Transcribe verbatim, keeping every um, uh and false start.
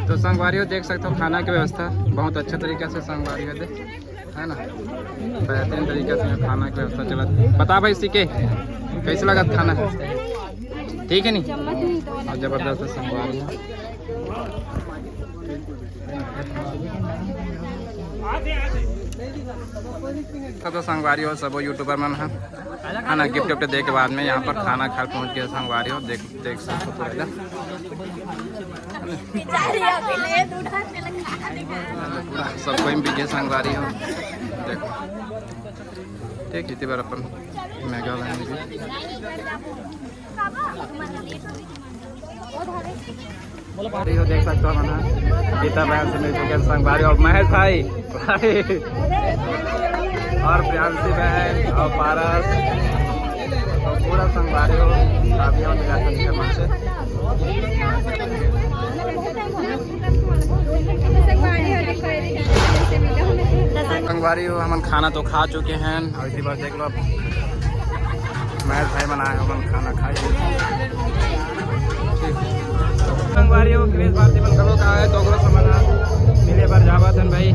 तो संगवारी हो, देख सकते हो खाना की व्यवस्था बहुत अच्छा तरीका से संगवारी हो दे, है ना, बेहतरीन तरीका से यहाँ खाना की व्यवस्था चलत। बता भाई सीके, कैसे लगत खाना? ठीक है नी? और जबरदस्त है संगवारी हो। तो संगवारी हो, सबो यूट्यूबर मन ह, है ना, गिफ्ट विफ्ट दे के बाद में यहाँ पर खाना खा पहुँच गया संगवारी हो। देख देख सकते हो पूरा इधर। पूरा सब कोई भी जे संगवारी हो, देखो। ठीक, इतनी बार अपन मेगा वैन भी। संगवारी हो, देख सकते हो, है ना, गीता बहन से मिल चुके हैं संगवारी और महेश भाई, भाई और प्रियांशी बहन और पारस और पूरा संगवारी हो, भाभी और निराशन के मन से। संगवारी हो, हमन खाना तो खा चुके हैं और इसी बार देख लो, अब महेश भाई मन आए, हमन खाना खाए। संगवारी हो, कृष्ण भारती मन घलो का है, तो ओकरो समझ मिले बर जावत हन भाई।